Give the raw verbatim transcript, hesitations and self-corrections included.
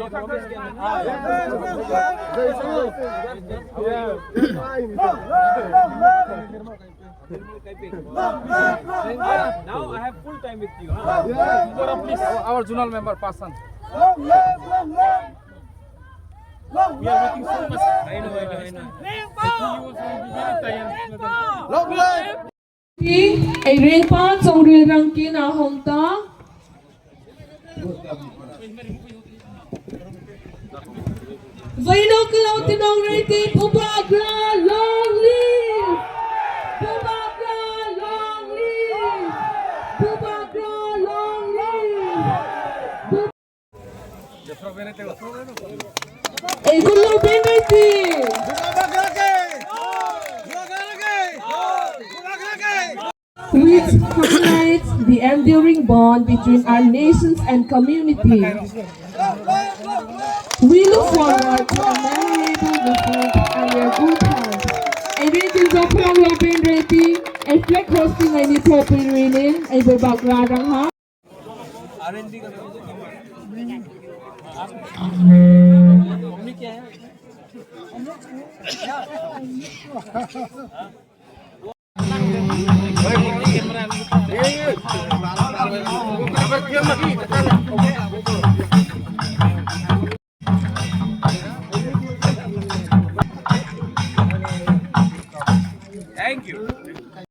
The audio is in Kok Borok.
Now I have full time with you. Our zonal member person. We are waiting so much. I know, I know, I know. Long live! Ei rengpa chongril rangki na hongta. Vaino klau tinong reti Bubagra long live! Bubagra long live! Bubagra long live! Ei, good luck, Benreti! Which highlights the enduring bond between our nations and community. We look forward to a memorable visit and your good health. Ei, Benreti, Benreti, ei, flag hosting, ei, ni topi rinin, ei, Bubagra rang ha.